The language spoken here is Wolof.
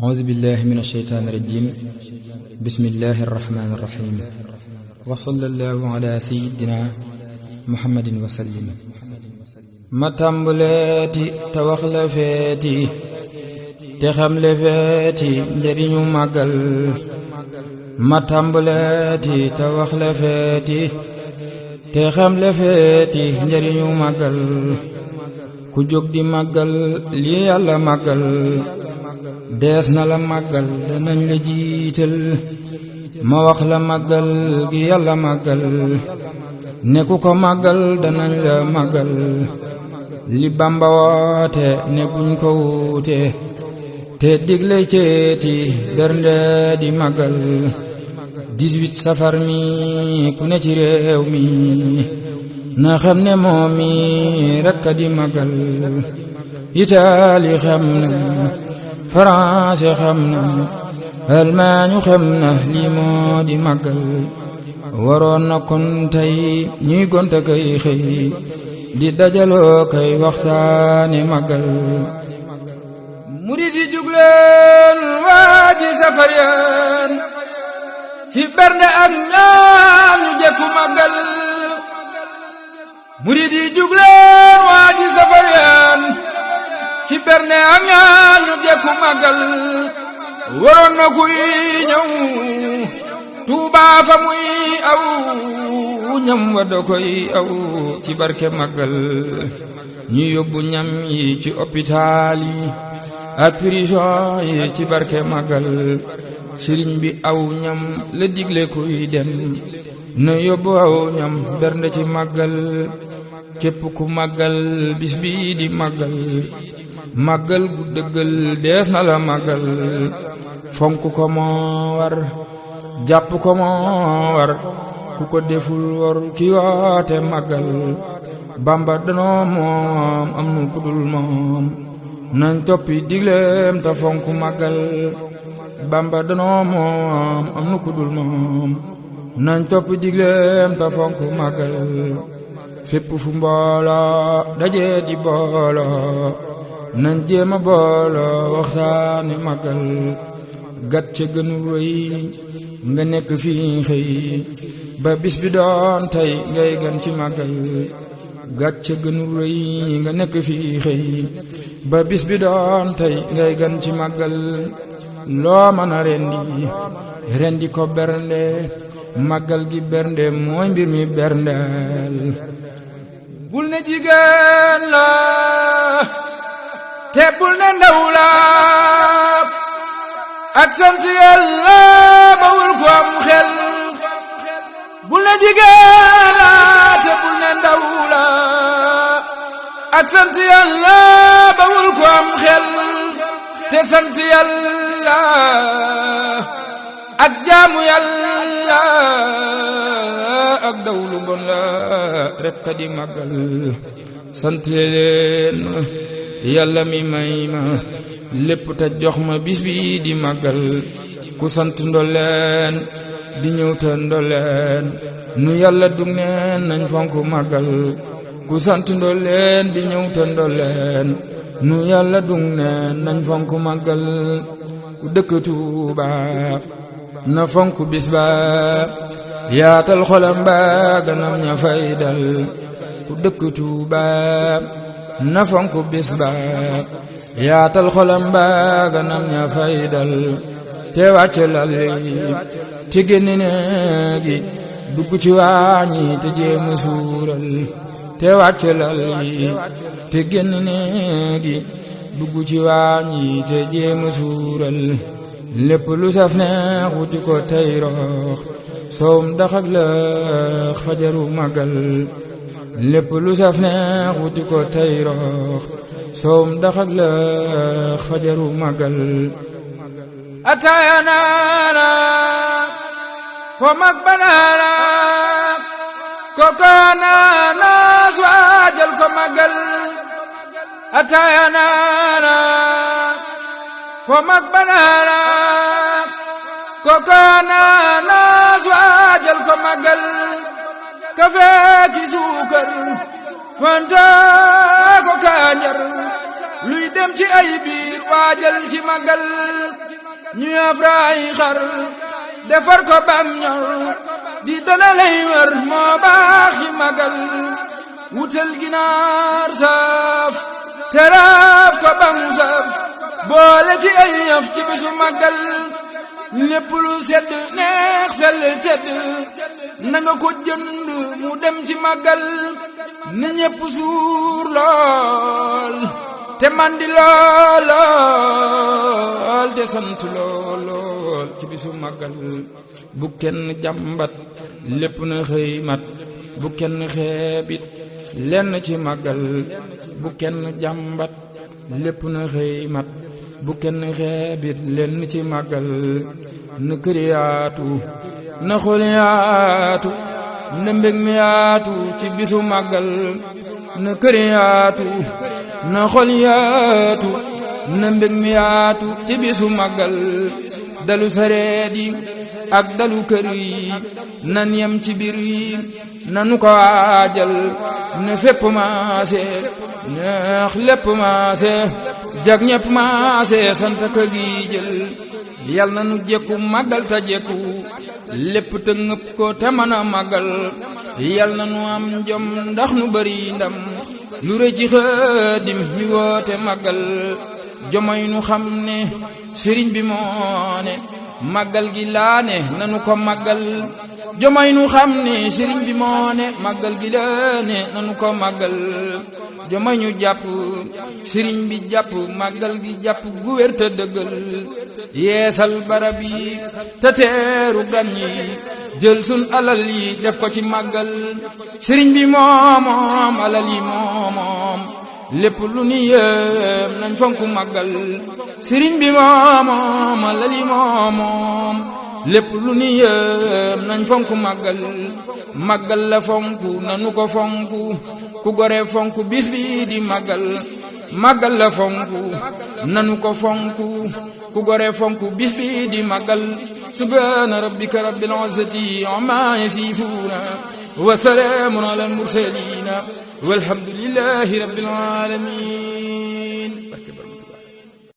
أعوذ بالله من الشيطان الرجيم بسم الله الرحمن الرحيم وصلى الله على سيدنا محمد وسلم ما تامبلاتي توخ لا فيتي te xam le feeti njariñu màggal ma tàmbaleeti te wax le feeti te xam le feeti njariñu màggal ku jóg di màggal li Yàlla màggal dees na la màggal danañ la jiital ma wax la màggal gi Yàlla màggal ne ku ko màggal danañ la màggal li Bamba woote ne buñ ko wuute te digle ceeti bernde di màggal 18 safar mi ku ne ci réew mi na xam ne moom mi rekk di màggal Itaali xam na France xam na Allemagne xam na lii moo di màggal waroon na kon tey ñuy gonta kay xëy di dajaloo kay waxtaane màggal murid yi jugleen waaji safar yaan ci bernde ak ñaan ñu jekku màggal murid yi jugleen waaji safar yaan ci bernde ak ñaan ñu jekku màggal waroon na kuy ñëw Tuubaa fa muy aw ñam wa da koy aw ci barke màggal ñu yóbbu ñam yi ci hôpital yi ak prison yi ci barke màggal sëriñ bi aw ñam la digle kuy dem na yóbbu aw ñam bernde ci màggal képp ku màggal bis bi di màggal màggal gu dëggal dees na la màggal fonk ko moo war jàpp ko moo war ku ko deful war ki woote màggal Bamba danoo moom am nu kudul moom nañ toppi digleem ta fonk màggal Bamba danoo moom am nu kudul moom nañ toppi digleem ta fonk màggal fépp fu mbooloo daje di booloo nañ jéema booloo waxtaane màggal gat ca gënu rëy nga nekk fii xëy ba bis bi doon tey ngay gan ci màggal gat ca gënu rëy nga nekk fii xëy ba bis bi doon tey ngay gan ci màggal loo mën a rendi ko bernde màggal gi bernde mooy mbir mi berndeel bul ne jigéen la te bul ne ndaw la ak sant Yàlla bawul ko am xel bul ne jigéen la te bul ne ndaw la ak sant Yàlla bawul ko am xel te sant Yàlla ak jaamu Yàlla ak dawlu bon la rekk di màggal sant leen Yàlla mi may ma lépp te jox ma bis bi di màggal ku sant ndolleen di ñëw te ndolleen nu Yàlla dug neen nañ fonk màggal ku sant ndolleen di ñëw te ndolleen nu Yàlla dug neen nañ fonk màggal ku dëkk Tuuba na fonk bis ba yaatal xolam ba ganam ña fay dal ku dëkk Tuuba na fonk bis ba yaatal xolam ba ganam ña fay dal te wàcce lal yi te génn néegi dugg ci waañi te jéem a suural te wàcce lal yi te génn néegi dugg ci waañi te jéem a suural lépp lu saf neex wuti ko tey roox soom dax ak lëx fajaru màggal lépp lu saf neex wuti ko tey roox soom dax ak lëx fajaru màggal ataaya naana ko mag banaana ko kaanaana waajal ko màggal ataaya naana ko mag banaana ko kaanaana waajal ko màggal kafe ki suukar fanta ko kaanjar luy dem ci ay biir waajal ci màggal ñu afraay xar defar ko bam ñor di dana lay wër moo baax ci màggal wutal ginaar saaf teraaf ko bam saf boole ci ay yëf ci bisu màggal lépp lu sedd neex sell tedd na nga ko jënd mu dem ci màggal na ñépp suur lool te mandi lool te sant lool ci bisu màggal bu kenn jàmbat lépp na xëy mat bu kenn xeebit lenn ci màggal bu kenn jàmbat lépp na xëy mat bu kenn xeebit lenn ci màggal na kër yaatu na xol yaatu na mbég mi yaatu ci bisu màggal na kër yaatu na xol yaatu na mbég mi yaatu ci bisu màggal dalu sareet yi ak dalu kër yi nan yem ci biir yi nanu ko waajal na fépp maase neex lépp maase jag ñépp maase sant ka gi jël yal na nu jekku màggal ta jekku lépp te ngëpp ko te mën a màggal yal na nu am jom ndax nu bari ndam lu rëy ci Xaadim mi woote màggal jomay nu xam ne sëriñ bi moo ne màggal gi laa ne nanu ko màggal jomay nu xam ne sëriñ bi moo ne màggal gi laa ne nanu ko màggal jomay ñu jàpp sëriñ bi jàpp màggal gi jàpp gu wér te dëggal yeesal barab yi te teeru gan yi jël sun alal yi def ko ci màggal sëriñ bi moomoom alal yi moomoom lépp lu ni yéem nañ fonku màggal sëriñ bi moomoom alal yi moomoom lépp lu ni yéem nañ fonku màggal màggal la fonku nanu ko fonku ku gore fonku bis bi di màggal màggal la fonku nanu ko fonku ku gore fonku bis bi di màggal subhaana rabbika rabbil izzati amma yasifuuna wa salaamun alal mursaliina walhamdulillahi rabbil aalamiin.